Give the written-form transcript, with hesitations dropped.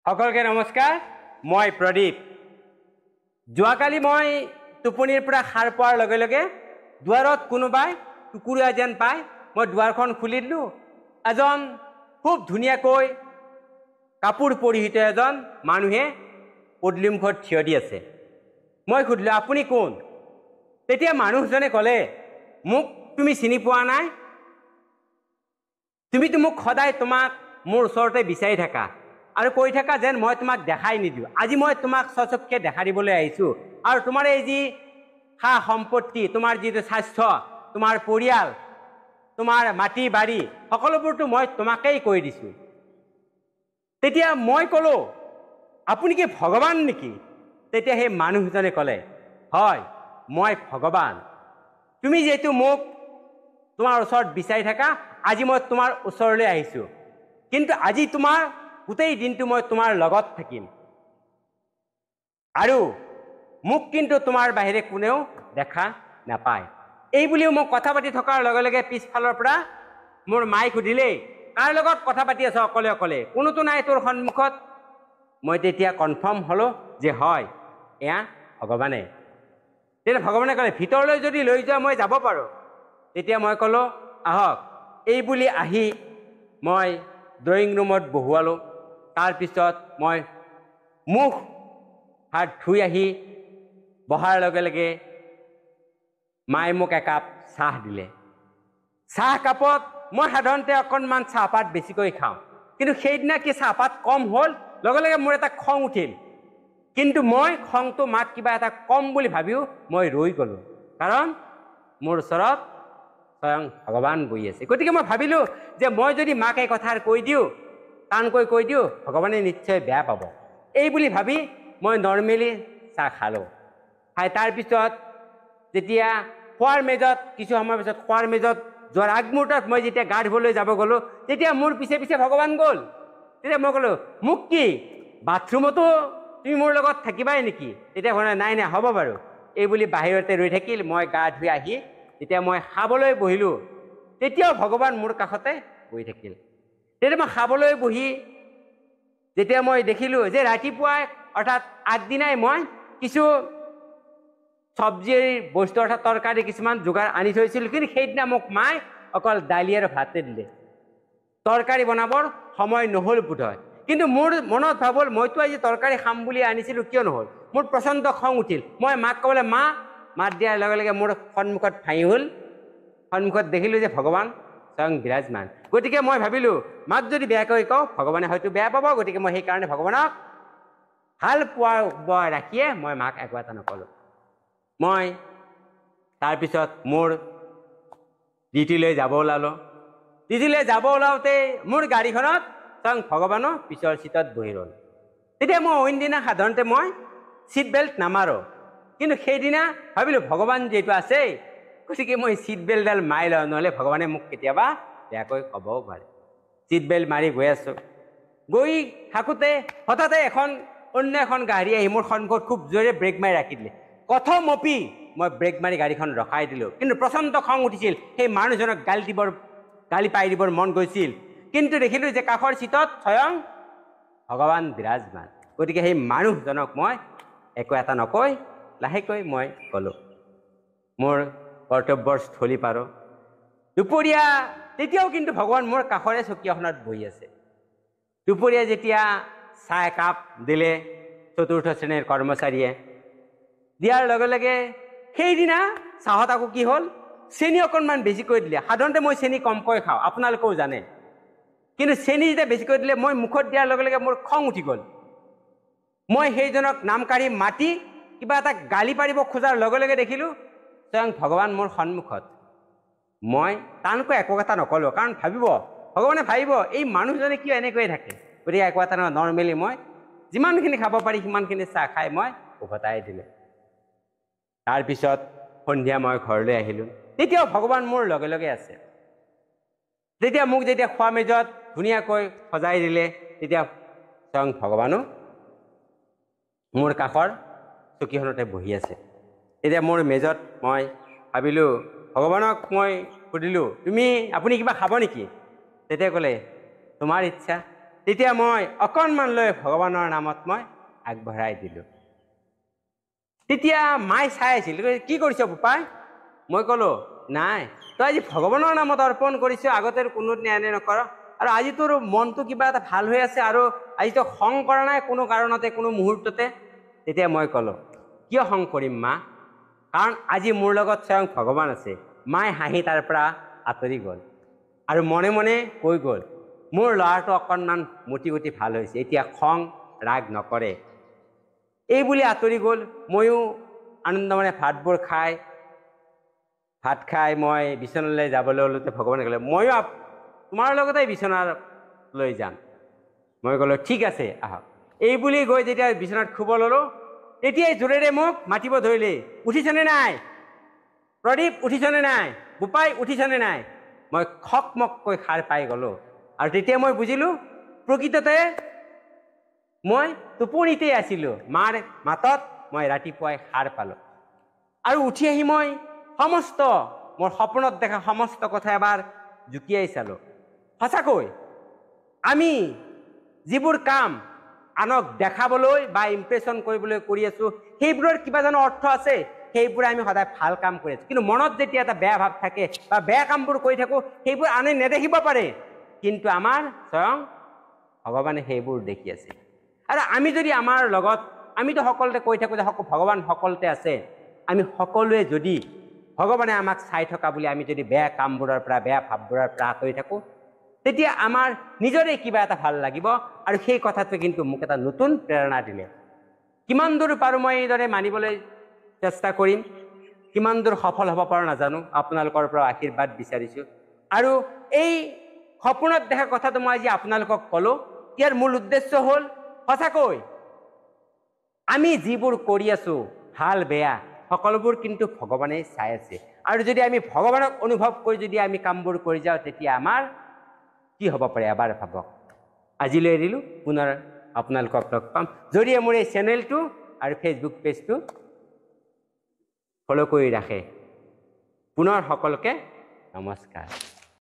সকলোকে নমস্কাৰ, মই প্ৰদীপ। যোৱাকালি মই টোপনিৰ পৰা সাৰ পোৱাৰ লগে লগে দুৱাৰত কোনোবাই টুকুৰা যেন পাই মই দুৱাৰখন খুলি দিলোঁ। এজন খুব ধুনীয়াকৈ কাপোৰ পৰিহিত এজন মানুহে পদূলিমুখত থিয় দি আছে। মই সুধিলোঁ, আপুনি কোন? তেতিয়া মানুহজনে ক'লে, মোক তুমি চিনি পোৱা নাই? তুমিতো মোক সদায় তোমাক মোৰ ওচৰতে বিচাৰি থাকা আৰু কৈ থাকা যেন মই তোমাক দেখাই নিদিওঁ। আজি মই তোমাক স্বচক্ষে দেখা দিবলৈ আহিছোঁ আৰু তোমাৰ এই যি সা সম্পত্তি, তোমাৰ যিটো স্বাস্থ্য, তোমাৰ পৰিয়াল, তোমাৰ মাটি বাৰী সকলোবোৰতো মই তোমাকেই কৈ দিছোঁ। তেতিয়া মই ক'লোঁ, আপুনি কি ভগৱান নেকি? তেতিয়া সেই মানুহজনে ক'লে, হয়, মই ভগৱান। তুমি যিহেতু মোক তোমাৰ ওচৰত বিচাৰি থাকা, আজি মই তোমাৰ ওচৰলৈ আহিছোঁ, কিন্তু আজি তোমাৰ গোটেই দিনটো মই তোমাৰ লগত থাকিম আৰু মোক কিন্তু তোমাৰ বাহিৰে কোনেও দেখা নাপায়। এই বুলিও মই কথা পাতি থকাৰ লগে লগে পিছফালৰ পৰা মোৰ মায়ে সুধিলেই, কাৰ লগত কথা পাতি আছ অকলে অকলে? কোনোতো নাই তোৰ সন্মুখত। মই তেতিয়া কনফাৰ্ম হ'লোঁ যে হয়, এয়া ভগৱানে। তেতিয়া ভগৱানে ক'লে, ভিতৰলৈ যদি লৈ যোৱা মই যাব পাৰোঁ। তেতিয়া মই ক'লোঁ, আহক। এই বুলি আহি মই ড্ৰয়িং ৰুমত বহুৱালোঁ। তাৰপিছত মই মুখ হাত ধুই আহি বহাৰ লগে লগে মায়ে মোক একাপ চাহ দিলে। চাহ কাপত মই সাধাৰণতে অকণমান চাহপাত বেছিকৈ খাওঁ, কিন্তু সেইদিনা কি চাহপাত কম হ'ল, লগে লগে মোৰ এটা খং উঠিল। কিন্তু মই খংটো মাক কিবা এটা কম বুলি ভাবিও মই ৰৈ গ'লোঁ, কাৰণ মোৰ ওচৰত স্বয়ং ভগৱান বহি আছে। গতিকে মই ভাবিলোঁ যে মই যদি মাক এই কথা কৈ দিওঁ, টানকৈ কৈ দিওঁ, ভগৱানে নিশ্চয় বেয়া পাব। এই বুলি ভাবি মই নৰ্মেলি চাহ খালোঁ। খাই তাৰপিছত যেতিয়া খোৱাৰ মেজত, কিছু সময়ৰ পিছত খোৱাৰ মেজত যোৱাৰ আগমুহূৰ্তত মই যেতিয়া গা ধুবলৈ যাব গ'লোঁ, তেতিয়া মোৰ পিছে পিছে ভগৱান গ'ল। তেতিয়া মই ক'লোঁ, মোক কি বাথৰুমতো তুমি মোৰ লগত থাকিবাই নেকি? তেতিয়া ক'লে, নাই নাই, হ'ব বাৰু। এই বুলি বাহিৰতে ৰৈ থাকিল। মই গা ধুই আহি যেতিয়া মই খাবলৈ বহিলোঁ, তেতিয়াও ভগৱান মোৰ কাষতে বহি থাকিল। তেতিয়া মই খাবলৈ বহি যেতিয়া মই দেখিলোঁ যে ৰাতিপুৱাই অৰ্থাৎ আগদিনাই মই কিছু চব্জিৰ বস্তু অৰ্থাৎ তৰকাৰী কিছুমান যোগাৰ আনি থৈছিলোঁ, কিন্তু সেইদিনা মোক মায়ে অকল দালি আৰু ভাতে দিলে, তৰকাৰী বনাবৰ সময় নহ'ল বোধহয়। কিন্তু মোৰ মনত ভাব হ'ল, মইতো আজি তৰকাৰী খাম বুলি আনিছিলোঁ, কিয় নহ'ল? মোৰ প্ৰচণ্ড খং উঠিল। মই মাক ক'বলৈ, মা, মাত দিয়াৰ লগে লগে মোৰ সন্মুখত ভাঙি হ'ল। সন্মুখত দেখিলোঁ যে ভগৱান স্বয়ং বিৰাজমান। গতিকে মই ভাবিলোঁ, মাক যদি বেয়াকৈ কওঁ ভগৱানে হয়তো বেয়া পাব, গতিকে মই সেইকাৰণে ভগৱানক ভাল পোৱা ৰাখিয়ে মই মাক একো এটা নক'লোঁ। মই তাৰপিছত মোৰ ডিউটিলৈ যাব ওলালোঁ। ডিউটিলৈ যাব ওলাওঁতে মোৰ গাড়ীখনত স্বয়ং ভগৱানো পিছৰ চিটত বহি ৰ'ল। তেতিয়া মই অইনদিনা সাধাৰণতে মই ছিট বেল্ট নামাৰোঁ, কিন্তু সেইদিনা ভাবিলোঁ ভগৱান যিহেতু আছেই, গতিকে মই ছিট বেল্টডাল মাৰি লওঁ, নহ'লে ভগৱানে মোক কেতিয়াবা বেয়াকৈ ক'বও পাৰে। ছিট বেল্ট মাৰি গৈ আছোঁ। গৈ থাকোঁতে হঠাতে এখন অন্য এখন গাড়ী আহি মোৰ সন্মুখত খুব জোৰে ব্ৰেক মাৰি ৰাখি দিলে। কথমপি মই ব্ৰেক মাৰি গাড়ীখন ৰখাই দিলোঁ, কিন্তু প্ৰচণ্ড খং উঠিছিল। সেই মানুহজনক গালি পাই দিবৰ মন গৈছিল, কিন্তু দেখিলোঁ যে কাষৰ চিটত স্বয়ং ভগৱান বিৰাজমান। গতিকে সেই মানুহজনক মই একো এটা নকৈ লাহেকৈ মই ক'লোঁ, মোৰ কৰ্তব্যৰ স্থলী পাৰোঁ। দুপৰীয়া তেতিয়াও কিন্তু ভগৱান মোৰ কাষৰে চকী এখনত বহি আছে। দুপৰীয়া যেতিয়া চাহ একাপ দিলে চতুৰ্থ শ্ৰেণীৰ কৰ্মচাৰীয়ে, দিয়াৰ লগে লগে সেইদিনা চাহত আকৌ কি হ'ল, চেনি অকণমান বেছিকৈ দিলে। সাধাৰণতে মই চেনি কমকৈ খাওঁ, আপোনালোকেও জানে, কিন্তু চেনি যেতিয়া বেছিকৈ দিলে মই মুখত দিয়াৰ লগে লগে মোৰ খং উঠি গ'ল। মই সেইজনক নাম কাঢ়ি মাতি কিবা এটা গালি পাৰিব খোজাৰ লগে লগে দেখিলোঁ স্বয়ং ভগৱান মোৰ সন্মুখত। মই টানকৈ একো এটা নক'লোঁ, কাৰণ ভাবিব ভগৱানে ভাবিব এই মানুহজনে কিয় এনেকৈয়ে থাকে। গতিকে একো এটা নহয়, নৰ্মেলি মই যিমানখিনি খাব পাৰি সিমানখিনি চাহ খাই মই উভতাই দিলোঁ। তাৰপিছত সন্ধিয়া মই ঘৰলৈ আহিলোঁ, তেতিয়াও ভগৱান মোৰ লগে লগে আছে। তেতিয়া মোক যেতিয়া খোৱা মেজত ধুনীয়াকৈ সজাই দিলে, তেতিয়া স্বয়ং ভগৱানো মোৰ কাষৰ চকীখনতে বহি আছে। তেতিয়া মোৰ মেজত মই ভাবিলোঁ, ভগৱানক মই সুধিলোঁ, আপুনি কিবা খাব নেকি? তেতিয়া ক'লে, তোমাৰ ইচ্ছা। তেতিয়া মই অকণমান লৈ ভগৱানৰ নামত মই আগবঢ়াই দিলোঁ। তেতিয়া মায়ে চাই আছিল, কি কৰিছ বোপাই? মই ক'লোঁ, নাই, তই আজি ভগৱানৰ নামত অৰ্পণ কৰিছ, আগতে কোনো এনে নকৰ, আৰু আজি তোৰ মনটো কিবা এটা ভাল হৈ আছে, আৰু আজি তই খং কৰা নাই কোনো কাৰণতে, কোনো মুহূৰ্ততে। তেতিয়া মই ক'লোঁ, কিয় খং কৰিম মা? কাৰণ আজি মোৰ লগত স্বয়ং ভগৱান আছে। মায়ে হাঁহি তাৰ পৰা আঁতৰি গ'ল আৰু মনে মনে কৈ গ'ল, মোৰ ল'ৰাটো অকণমান মতি গতি ভাল হৈছে, এতিয়া খং ৰাগ নকৰে। এই বুলি আঁতৰি গ'ল। ময়ো আনন্দমনে ভাতবোৰ খাই, ভাত খাই মই বিচনালৈ যাবলৈ ওলোতে ভগৱানে ক'লে, ময়ো তোমাৰ লগতে বিচনালৈ যাম। মই ক'লোঁ, ঠিক আছে আহক। এই বুলি গৈ যেতিয়া বিচনাত শুব ল'লোঁ, তেতিয়াই জোৰেৰে মোক মাতিব ধৰিলে, উঠিছনে নাই প্ৰদীপ, উঠিছনে নাই বোপাই, উঠিছনে নাই? মই খকমককৈ সাৰ পাই গ'লোঁ। আৰু তেতিয়া মই বুজিলোঁ প্ৰকৃততে মই টোপনিতেই আছিলোঁ। মাৰ মাতত মই ৰাতিপুৱাই সাৰ পালোঁ। আৰু উঠি আহি মই সমস্ত মোৰ সপোনত দেখা সমস্ত কথা এবাৰ জুকিয়াই চালোঁ। সঁচাকৈ আমি যিবোৰ কাম আনক দেখাবলৈ বা ইমপ্ৰেশ্যন কৰিবলৈ কৰি আছোঁ, সেইবোৰৰ কিবা জানো অৰ্থ আছে? সেইবোৰে আমি সদায় ভাল কাম কৰি আছোঁ। কিন্তু মনত যেতিয়া এটা বেয়া ভাৱ থাকে বা বেয়া কামবোৰ কৰি থাকোঁ, সেইবোৰ আনে নেদেখিব পাৰে, কিন্তু আমাৰ স্বয়ং ভগৱানে সেইবোৰ দেখি আছে। আৰু আমি যদি আমাৰ লগত, আমিতো সকলোতে কৈ থাকোঁ যে ভগৱান সকলোতে আছে, আমি সকলোৱে যদি ভগৱানে আমাক চাই থকা বুলি আমি যদি বেয়া কামবোৰৰ পৰা, বেয়া ভাৱবোৰৰ পৰা আঁতৰি থাকোঁ, তেতিয়া আমাৰ নিজৰে কিবা এটা ভাল লাগিব। আৰু সেই কথাটোৱে কিন্তু মোক এটা নতুন প্ৰেৰণা দিলে। কিমান দূৰ পাৰোঁ মই এইদৰে মানিবলৈ চেষ্টা কৰিম, কিমান দূৰ সফল হ'ব পাৰোঁ নাজানো, আপোনালোকৰ পৰা আশীৰ্বাদ বিচাৰিছোঁ। আৰু এই সপোনত দেখা কথাটো মই আজি আপোনালোকক ক'লোঁ, ইয়াৰ মূল উদ্দেশ্য হ'ল সঁচাকৈ আমি যিবোৰ কৰি আছোঁ ভাল বেয়া সকলোবোৰ কিন্তু ভগৱানে চাই আছে। আৰু যদি আমি ভগৱানক অনুভৱ কৰি যদি আমি কামবোৰ কৰি যাওঁ, তেতিয়া আমাৰ কি হ'ব পাৰে এবাৰ ভাবক। আজিলৈ এৰিলোঁ, পুনৰ আপোনালোকক লগ পাম। যদিহে মোৰ এই চেনেলটো আৰু ফেচবুক পেজটো ফ'ল' কৰি ৰাখে। পুনৰ সকলোকে নমস্কাৰ।